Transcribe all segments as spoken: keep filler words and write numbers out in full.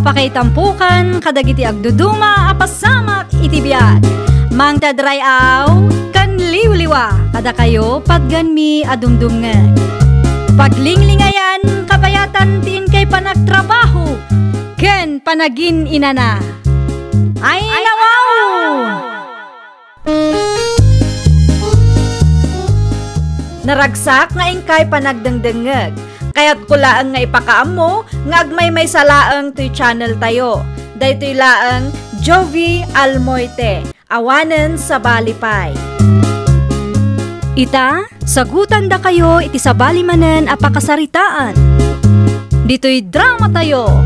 Pakaitampokan kadagiti agduduma a pasamak iti biag. Mangted ray-aw ken liwliwa kadakayo patganmi a dumdumngeg. Paglinglingayan kabayatan ti inkay panagtrabaho ken panagin-inana. Ay, nawaw! Naragsak nga inkay panagdengdengngeg. Kayatko laeng nga ipakaammo nga agmaymaysa laeng toy channel tayo. Daytoy laeng Jovie Almoite, awanen sabali pay. Ita, sagutandakayo iti sabali manen a pakasaritaan. Ditoy drama tayo.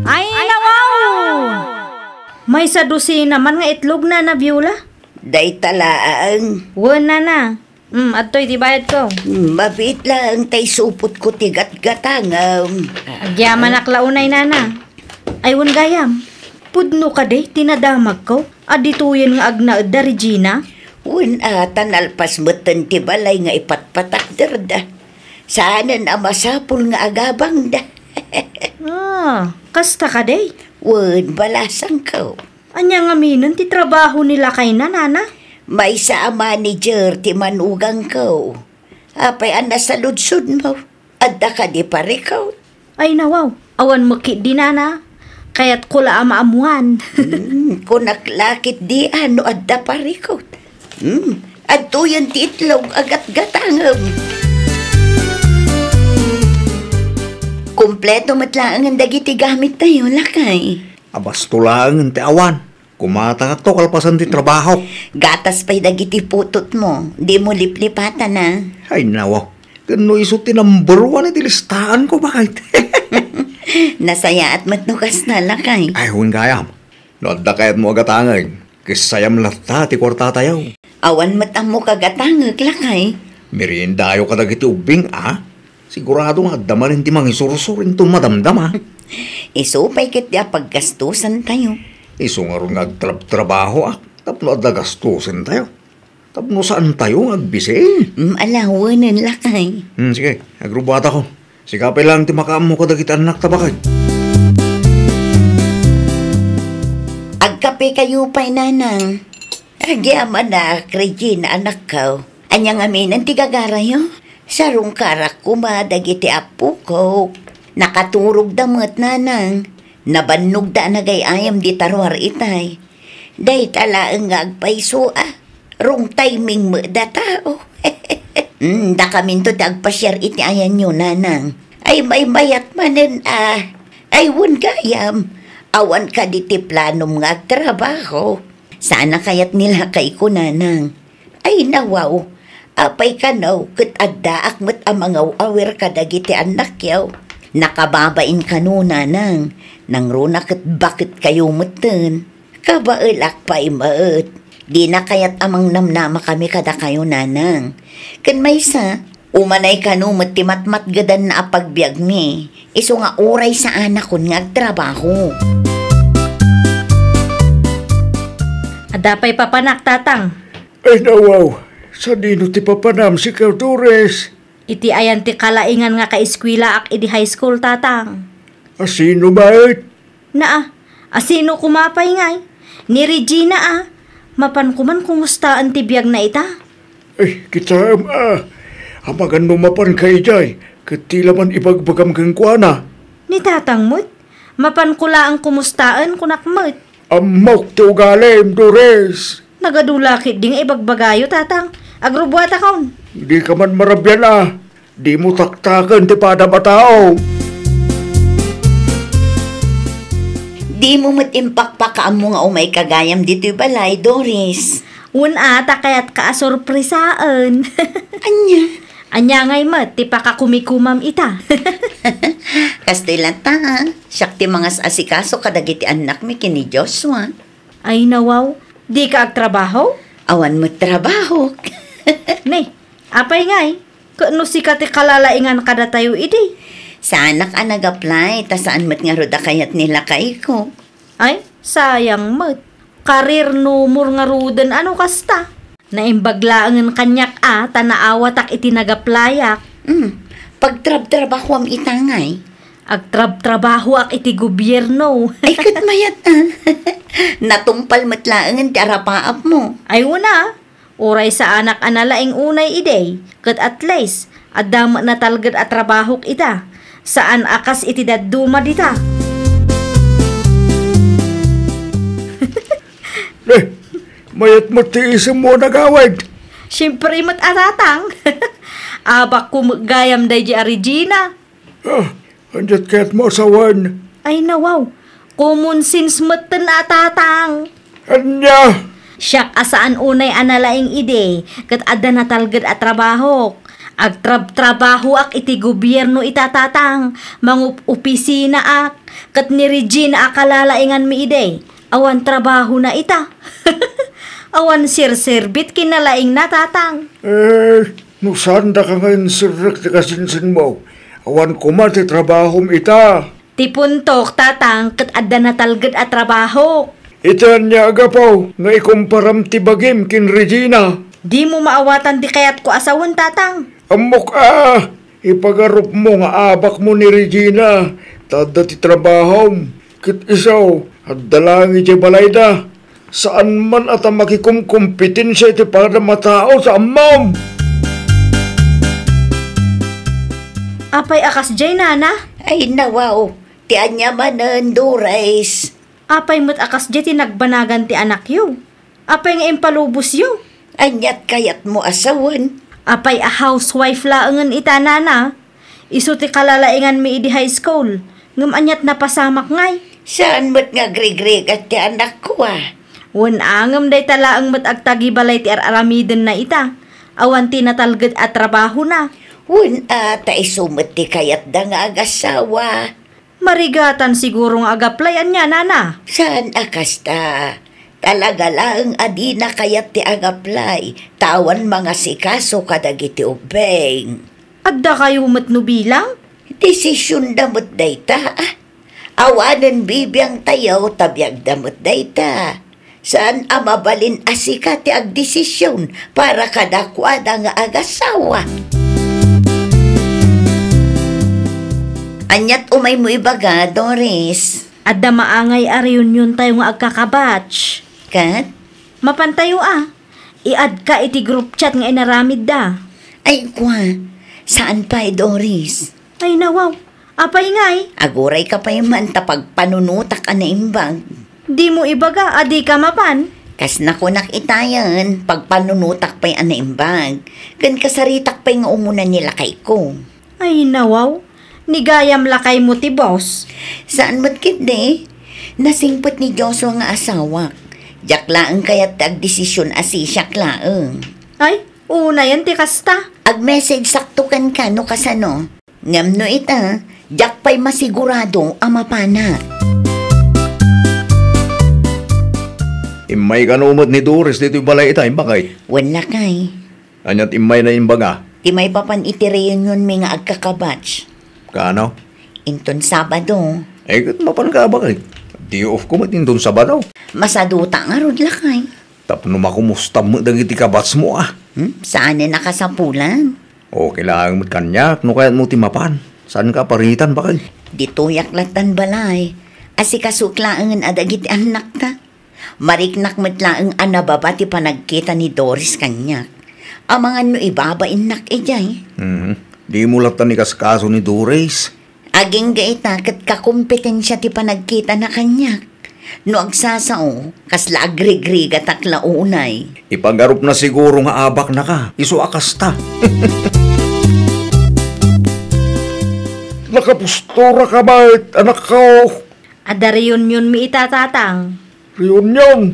Ay, nawaw! Maysa dosena man nga itlog, Nana Viola? Dayta laeng. Wen, Nana. Hmm, adtoy ti bayadko. Hmm, mabiit laeng tay supotko ti gatgatangem. Agyamanak la unay, Nana. Ay, wen gayam. Pudno kadi ti nadamagko a ditoyen nga agnaed da Regina? Wen a, ta nalpas metten ti balay nga ipatpatakderda. Saanen a masapul nga agabangda. Ah, kasta kadi? Wen, balasangko. Ania ngaminen ti trabaho ni lakayna, Nana? Maysa a manager ti manugangko. Apay a nasaludsodmo? Adda kadi parikut? Ay, nawaw, awan met ketdi, Nana. Kayatko la a maammuan. Hmm, kunak la ketdi a no adda parikut. Hmm, adtoyen ti itlog a gatgatangem. Kompleto met laengen dagiti gamittayo, lakay. Abasto laengen ti awan. Kumatangakto kalpasan ti trabaho. Gatas pay dagiti putotmo. Dimo liplipatan, a. Ay, nawaw. Ken no isu ti number one iti listaanko, bakit? Nasayaat met no kasta, lakay. Ay, wen gayam. No adda kayatmo a gatangek, kessayam latta ti kuartatayo. Awan met ammok a gatangek, lakay. Meriendayo kadagiti ubbing, a? Sigurado nga adda manen ti mangisursor inton madamdama. Isu pay ketdi a paggastosantayo. Isu ngarud nga agtrabtrabahoak tapno adda gastosantayo. Tapno saantayo nga agbising. Mm, ala, wenen, lakay. Hmm, sige, agrubuatakon. Sika pay laeng ti makaammo kadagiti annakta, bakit? Agkapekayo pay, Nanang. Agyamanak, Regina, anakko. Ania ngaminen ti gagarayo? Sarungkarak koma dagiti appokok. Nakaturogda met, Nanang. Nabannogda a nagay-ayam dita ruar itay. Dayta laeng nga agpayso a. Wrong timing met datayo. Hmm, dakaminto ti agpasiar iti ayanyo, Nanang. Ay, maymayat manen a. Ay, wen gayam. Awan kadi ti planom nga agtrabaho? Saan a kayat ni lakayko, Nanang. Ay, nawaw. Apay kano ket addaak met a mangaw-awir kadagiti annakyo? Nakababain kano, Nanang. Nangruna ket baketkayo metten. Kabaelak pay met. Dina kayat a mangnamnama kami kadakayo, Nanang. Ken maysa, umanay kano met ti matmatgedanna a pagbiagmi, isu nga uray saanakon nga agtrabaho. Adda pay papanak, Tatang. Ay, nawaw, sadino ti papanam, sika, Doris? Iti ayan ti kalaingan nga kaeskuelaak idi high school, Tatang. A sino met? Naa, a sino koma pay ngay? Ni Regina a. Mapan koman kumustaen ti biagna ita? Ay, kitaem a. Amangan no mapanka idiay, ket ti la man ibagbagam kenkuana. Ni Tatang met, mapanko laeng kumustaen, kunak met. Ammok ti ugalim, Doris. Nagadu la ketdi nga ibagbagayo, Tatang. Agrubuatakon. Dika man marabian a. Dimo taktaken ti padam a tao. Dimo met impakpakaammo nga umayka gayam ditoy balay, Doris. Wen a, ta kayatka a sorpresaen. Ania? Ania ngay met ti pakakumikumam ita? Kastoy latta, a. Siak ti mangas-asikaso kadagiti annakmi ken ni Joshua. Ay, nawaw, dika agtrabaho? Awan met trabahok. Ne, apay ngay? Ket no sika ti kalalaingan kadatayo idi? Saanak a nag-apply, ta saan met ngarud a kayat ni lakayko. Ay, sayang met. Career number ngaruden a no kasta. Naimbag laengen kaniak a, ta naawatak iti nag-applyak. Hmm, pagtrabtrabahoam ita ngay? Agtrabtrabahoak iti gobierno. Ay, ket mayat, ah. Natungpal met laengen ti arapaapmo. Ay, wen a. Uray saanak a nalaing unay idi, ket at least, adda met natalged a trabahok ita. Saan a kas iti dadduma dita. Eh, mayat met ti isemmo a nagawid. Siempre met a, tatang. Abakko met gayam daydi a Regina. Ah, aniat kayatmo a sawen? Ay, nawaw. Common sense metten a, tatang. Ania? Siak a saan unay a nalaing idi, ket adda natalged a trabahok. Agtrabtrabahoak iti gobierno ita, tatang. Mangup-opisinaak. Ket ni Regina a kalalainganmi idi, awan trabahona ita. Awan serserbit ken nalaingna, tatang. Eh, no saan daka nga inserrek ti kasinsinmo, awan koma ti trabahom ita. Ti puntok, tatang, ket adda natalged a trabahok. Iti ania a gapu nga ikumparam ti bagim ken Regina? Dimo maawatan ti kayatko a sawen, tatang. Ammok a, ipagarupmo nga abakmo ni Regina, ta adda ti trabahom. Ket isu, adda laeng idiay balayda. Saan man a ta makikumkompetensia iti pada a tao sa ammom. Apay a kasdiay, nana? Ay, nawaw. Ti ania manen, Doris? Apay met a kasdiay ti nagbanagan ti anakyo? Apay nga impalubosyo? Aniat kayatmo a sawen? Apay a housewife laengen ita, nana? Isu ti kalalainganmi idi high school, ngem aniat napasamak ngay? Saan met nga agrigrigat ti anakko a? Wen a, ngem dayta laeng met agtagibalay ti ar-aramidenna ita. Awan ti natalged a trabahona. Wen a, ta isu met ti kayatda nga agasawa. Marigatan siguro nga agaplay ania, nana? Saan a kasta. Talaga laeng a dina kayat ti agaplay, ta awan mangasikaso kadagiti ubbing. Addakayo met no bilang? Desisionda met dayta, ah. Awanen bibiangtayo ta biagda met dayta. Saan a mabalin a sika ti agdesision para kadakuada nga agasawa. Aniat umaymo ibaga, Doris? Adda maangay a reuniontayo nga agkakabatch. Ket? Mapantayo a. I-add-ka iti group chat nga inaramidda. Ay, kua. Saan pay, Doris? Ay, nawaw. Apay ngay? Agurayka pay man ta pagpanunotak a naimbag. Dimo ibaga a dika mapan? Kas nakunak itayen, pagpanunotak pay a naimbag. Ken kasaritak pay nga umuna ni lakayko. Ay, nawaw. Ni gayam lakaymo ti boss. Saan met ketdi? Nasingpet ni Joshua nga asawak. Diak laeng kayat ti agdesision a sisiak laeng. Ay, unayen ti kasta. Ag-message sakto kenka no kasano. Ngem no ita, diak pay masigurado a mapanak. Immay kano met ni Doris ditoy balay ita, imbagay? Wen lakay. Aniat immayna imbaga? Ti maipapan iti reunionmi nga agkakabatch. Kaano? Inton Sabado. Ay, ket mapanka a bakay. Day off ko met inton Sabado. Masaduta ngarud lakay. Tapno makumustam met dagiti kabatchmo, a. Hmm? Saanen a kasapulan? Okay laeng met kaniak, no kayatmo ti mapan. Saanka a paritan, bakay? Ditoyak lattan balay. Asikasuek laengen a dagiti annakta. Mariknak met laeng a nababa ti panagkita ni Doris kaniak. Amangan no ibabainnak idiay. Mhm. Dimo lattan ikaskaso ni Doris. Agingga ita ket kakompetensia ti panagkitana kaniak. No agsasao, kasla agrigrigatak la unay. Ipagarupna siguro nga abaknaka, isu a kasta. Nakaposturaka met, anakko. Adda reunionmi ita, tatang. Reunion?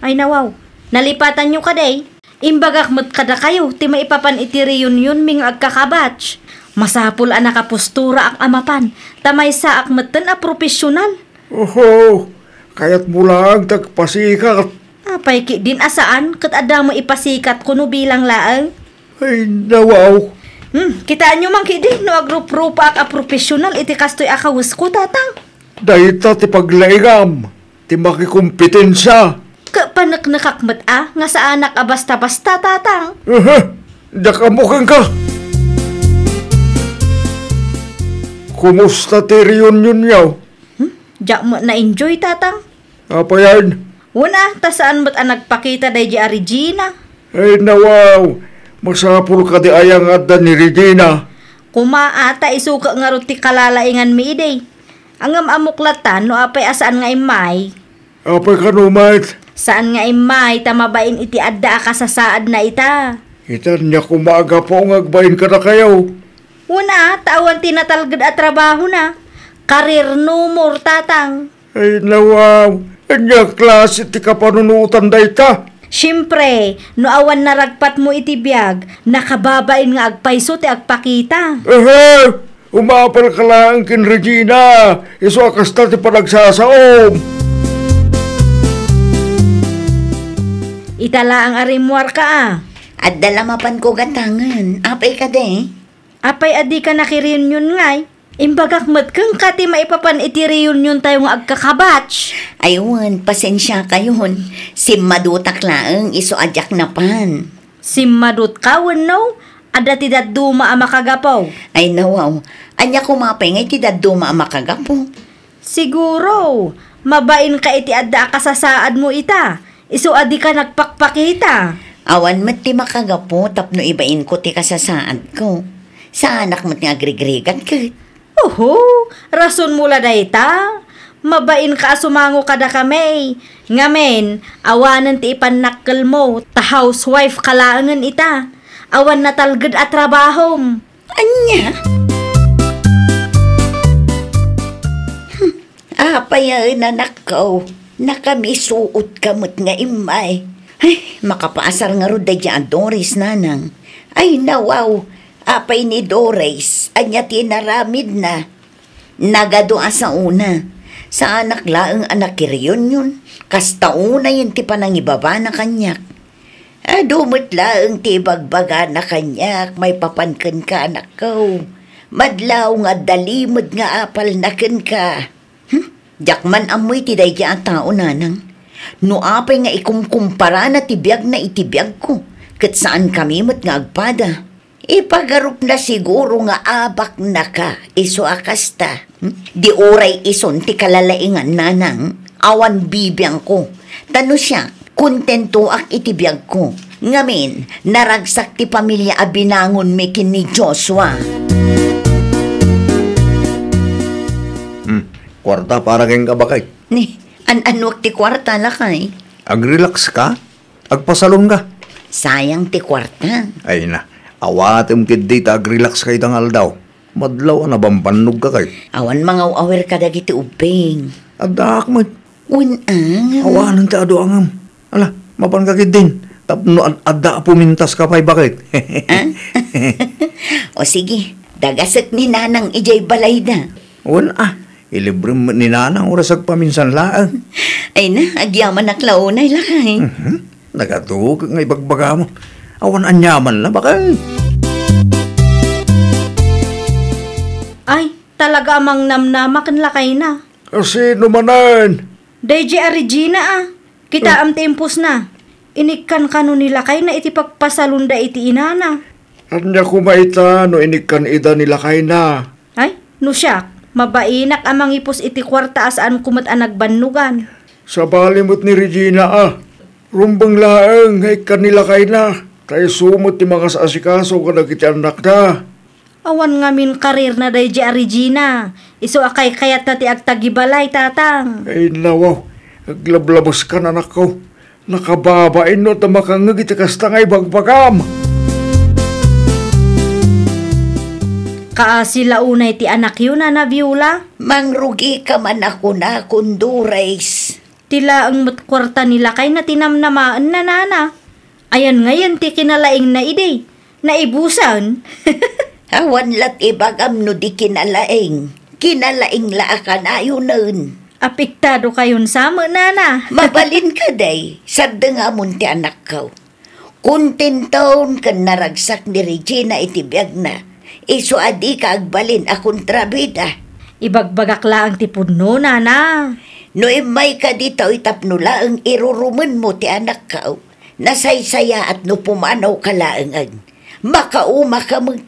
Ay, nawaw. Nalipatanyo kadi? Imbagak met kadakayo ti maipapan iti reunionmi nga agkakabatch. Masapul a nakapostoraak a mapan, ta maysaak metten a profesional. Oho, kayatmo laeng ti agpasikat. Apay ketdin a saan ket adda met ipasikat kuno bilang laeng? Ay, nawaw. Hmm, kitaenyo man ketdi no agruprupaak a profesional iti kastoy a kawesko, tatang. Dayta ti paglaingam ti makikompetensia. Ket paneknekak met a nga saanak a basta-basta, tatang. Aha, diak ammo kenka. Kumusta ti reunion-yo? Hmm? Diak met na-enjoy, Tatang. Apayen? Wen a, ta saan met a nagpakita daydi a Regina. Ay, nawaw. Masapul kadi aya nga adda ni Regina? Koma a, ta isuka ngarud ti kalalainganmi idi. Ngem ammok latta no apay a saan nga immay. Apay kano met? Saan nga immay ta mabain iti adda a kasasaadna ita. Ita, ania koma a gapu nga agbain kadakayo? Wen a, ta awan ti natalged a trabahona. Career no more, Tatang. Ay, nawaw. Ania klase ti kapanunotan dayta? Siempre, no awan naragpatmo iti biag, nakababain nga agpayso ti agpakita. Ehe! Umapalka laeng ken Regina, isu a kasta ti panagsasaom. Ita laeng a rimmuarka a. Adda la mapanko gatangen. Apay kadi? Apay a dika nakireunion ngay? Imbagak met kenka ti maipapan iti reuniontayo nga agkakabatch. Ay wen, pasensiakayon. Simmadutak laeng isu a diak napan. Simmadutka wenno? Adda ti dadduma a makagapu. Ay nawaw, ania koma pay nga iti dadduma a makagapu? Siguro, mabainka iti adda a kasasaadmo ita, isu a dika nagpakpakita. Awan met ti makagapu tapno ibainko ti kasasaadko. Saanak met nga agrigrigat ket. Oho, rasonmo la dayta. Mabainka a sumango kadakami. Ngamin, awanen ti ipannakkelmo, ta housewifeka laengen ita. Awan natalged a trabahom. Ania? Hmm, apay a, anakko, nakamisuotka met nga immay. Ay, makapaasar ngarud daydi a Doris, nanang. Ay, nawaw, apay ni Doris, ania ti inaramidna? Nagadu a saona, saanak laeng a nakireunion, kasta unayen ti panangibabana kaniak. Adu met laeng ti ibagbagana kaniak maipapan kenka, anakko. Madlaw nga adda limed nga apalna kenka. Hmm? Diak man ammo iti daydi a tao, nanang. No apay nga ikumkumparana ti biagna iti biagko, ket saankami met nga agpada. Ipagarupna siguro nga abaknaka, isu a kasta. Hmm? Di uray isun ti kalalaingan, nanang, awan bibiangko. Ta no siak, kontentoak iti biagko. Ngamin, naragsak ti pamilia a binangonmi ken ni Joshua. Hmm, kuarta para kenka, baket. Ni, an-anuak ti kuarta, lakay? Agrelaxka? Agpasalonka? Sayang ti kuarta. Ay na, awatem ketdi ta agrelaxka ita nga aldaw. Madlaw a nabambannogka kay. Awan mangaw-awir kadagiti ubbing. Addaak met. Wen a. Awanen ti adu a ngem. Ala, mapanka ketdin. Tapno ad-, adda a pumintaska pay, baket. Ah? O sige, dagasek ni nanang idiay balayda. Wen a, ilibrem met ni nanang, uray agpaminsan laeng. Ay na, agyamanak la unay, lakay. Mhm. Nagatukek nga ibagbagam. Awan aniaman la, baket. Ay, talaga a mangnamnama ken lakayna. Kasino manen? Daydi a Regina a. Kitaem ti impusna. Inikkan kano ni lakayna iti pagpasalonda iti inana. Ania koma ita no inikkan ida ni lakayna? Ay, no siak, mabainak a mangipus iti kuarta a saanko met a nagbannogan. Sabali met ni Regina a. Rumbeng laeng nga ikkan ni lakayna, ta isu met ti mangas-asikaso kadagiti annakda. Awan ngamin karirna daydi a Regina. Isu a kaykayatna ti agtagibalay, Tatang. Ay, nawaw. Aglablabeska, anakko. Nakababain no adda makangngeg iti kasta nga ibagbagam. Kaasi la unay ti anakyo, Nana Viola? Mangrugika man a kunakon, Doris. Ti laeng met kuarta ni lakayna ti namnamaenna, nana. Ayan ngayen ti kinalaingna idi? Naibusan? Awan la ti ibagam no di kinalaing. Kinalaing la a kanayonen. Apektado kayon sa met, nana. Mabalin kadi, saddengamon ti anakko. Kontenton ken naragsak ni Regina iti biagna. Isu a dika agbalin a kontrabida. Ibagbagak laeng ti pudno, nana. No immayka ditoy tapno laeng irurumenmo ti anakko, nasaysayaat no pumanawka laengen. Makaumaka met.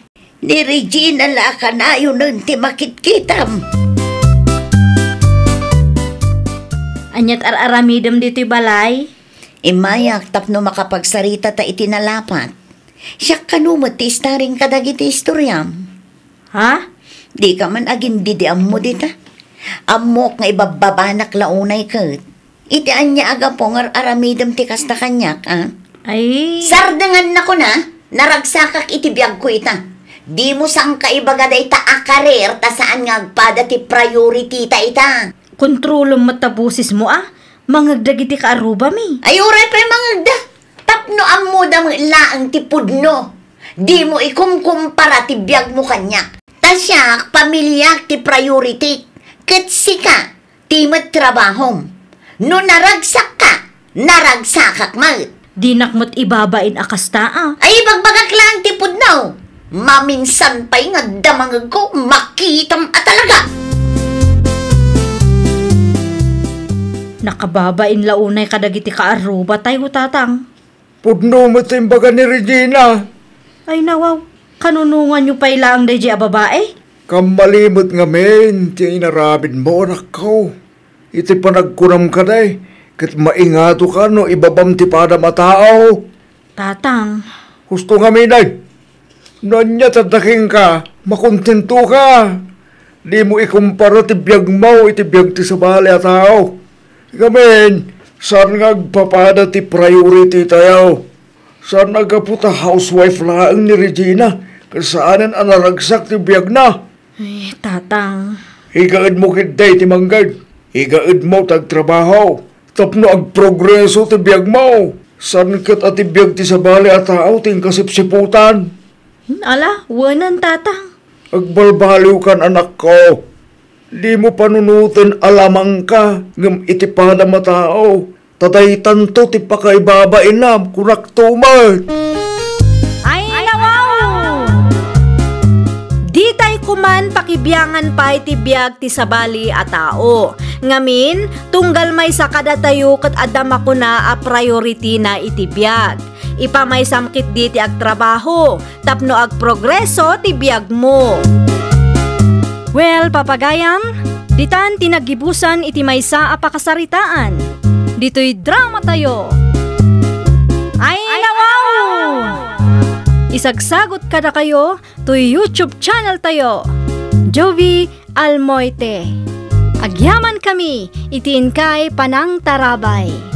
Ni Regina la a kanayonen ti makitkitam. Ania't ar-aramidem ditoy balay? Immayak tapno makapagsarita ta iti nalapat. Siak kano met ti starring kadagiti istoriam. Ha? Dika man agin-, didi ammo dita. Ammok nga ibabbabanak la unay ket. Iti ania a gapu nga ar-aramidem ti kasta kaniak, a? Ay. Sardengannakon a, naragsakak iti biagko ita. Dimo sangkaibaga dayta a career ta saan nga agpada ti priority ta ita. Kontrolem met ta bosesmo a, mangeg dagiti kaarrubami. Ay, uray pay mangegda. Tapno ammoda met laeng ti pudno. Dimo ikumkumpara ti biagmo kaniak. Ta siak, pamiliak ti priority. Ket sika, ti met trabahom. No naragsakka, naragsakak met. Dinak met ibabain a kasta a. Ay, ibagbagak laeng ti pudno. Maminsan pay nga adda mangegko, makitam a talaga. Nakababain la unay kadagiti kaarruba tayo, Tatang. Pudno met ti imbaga ni Regina. Ay, nawaw, kanunonganyo pay laeng daydiay a babai? Kammali met ngamin ti inaramidmo, anakko. Iti panagkunam kadi, ket maingatoka no ibabam ti padam a tao. Tatang. Husto ngamin, ay. No ania ti adda kenka, makontentoka. Dimo ikumpara ti biagmo iti biag ti sabali a tao. Ngamin, saan nga agpapada ti priority tayo. Saan a gapu ta housewife laeng ni Regina, ket saanen a naragsak ti biagna. Ay, Tatang. Igaedmo ketdi ti mangged. Igaedmo ti agtrabaho. Tapno agprogreso ti biagmo. Saan ket a ti biag ti sabali a tao ti inkasipsiputan. Ala, wenen, Tatang. Agbalbaliwkan, anakko. Dimo panunoten a lamangka ngem iti padam a tao. Ta daytanto ti pakaibabainam, kunakto met. Ay, nawaw! Ditay koman pakibiangan pay ti biag ti sabali a tao. Ngamin, tunggal maysa kadatayo ket adda makuna a priority na iti biag. Ipamaysam ketdi ti agtrabaho tapno agprogreso ti biagmo. Well, papagayam, ditan ti naggibusan iti maysa a pakasaritaan. Ditoy drama tayo. Ay, nawaw! Isagsagot kadakayo toy YouTube channel tayo, Jovie Almoite. Agyamankami iti inkay panangtarabay.